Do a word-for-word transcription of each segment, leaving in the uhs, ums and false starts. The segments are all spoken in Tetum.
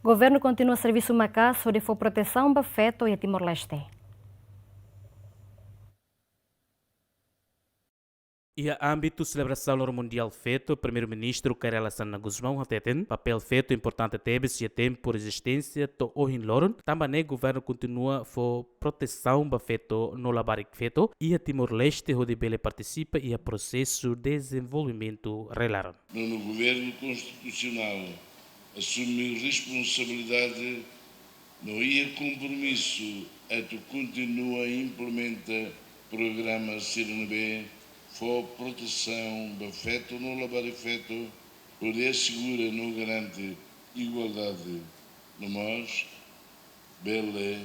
Governu kontinua servisu maka'as hodi fó protesaun ba feto iha Timor-Leste. Iha ámbitu selebrasaun Loron Mundiál Feto, Primeiru-Ministru Kay Rala Xanana Gusmão hateten, papél feto importante tebes iha tempu rezisténsia to'o ohin loron, tanba ne'e governu kontinua fó protesaun ba feto no labarik feto iha Timor-Leste hodi bele partisipa iha prosesu dezenvolvimentu rai-laran. Nono Governo Constitucional assume responsabilidade no iha kompromisu atu kontinua implementa programa sira ne'ebé fó protesaun ba feto no labarik feto, hodi asegura no garante igualdade no mós bele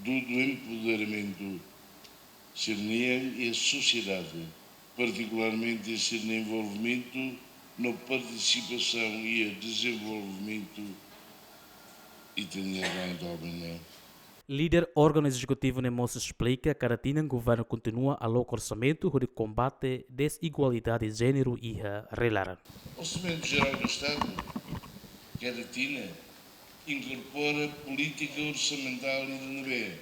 dudu empoderamentu sira-nian iha sosiedade, partikularmente sira-nia envolvimentu no partisipasaun iha dezenvolvimentu ita-nia rai doben ne'e. Líder órganu ezekutivu ne'e mós esplika, kada tinan governu kontinua aloka orsamentu hodi kombate dezigualdade jéneru iha rai-laran. Orsamentu Jerál do Estadu kada tinan inkorpora polítika orsamentál ida ne'ebé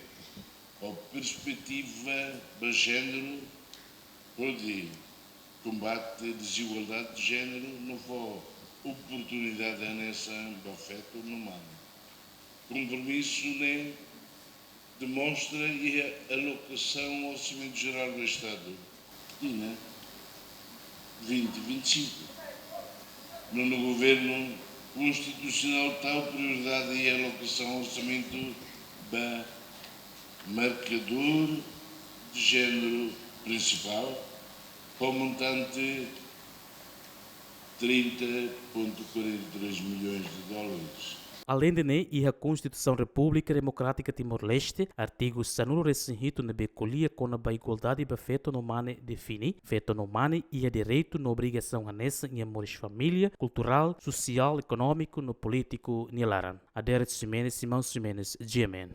ho perspetiva ba jéneru, hodi kombate dezigualdade de jéneru no fó oportunidade hanesan ba feto no mane. Kompromisu ne'e demonstra iha alokasaun Orsamentu Jerál do Estadu, tinan vinte vinte e cinco. Nono Governo Konstitusionál tau prioridade iha alokasaun orsamentu ba markadór de jéneru prinsipál, ho montante trinta ponto quarenta e três milhões de dólares. Aleinde ne'e, iha Konstituisaun Repúblika Demokrátika Timor-Leste, artigu sanulu-resin-hitu ne'ebé ko'alia kona-ba igualdade ba feto no mane define, feto no mane iha direitu no obrigasaun hanesan iha moris família, kulturál, sosiál, ekonómiku no polítiku nia laran. Adérito Ximenes, Simão Ximenes, G M N.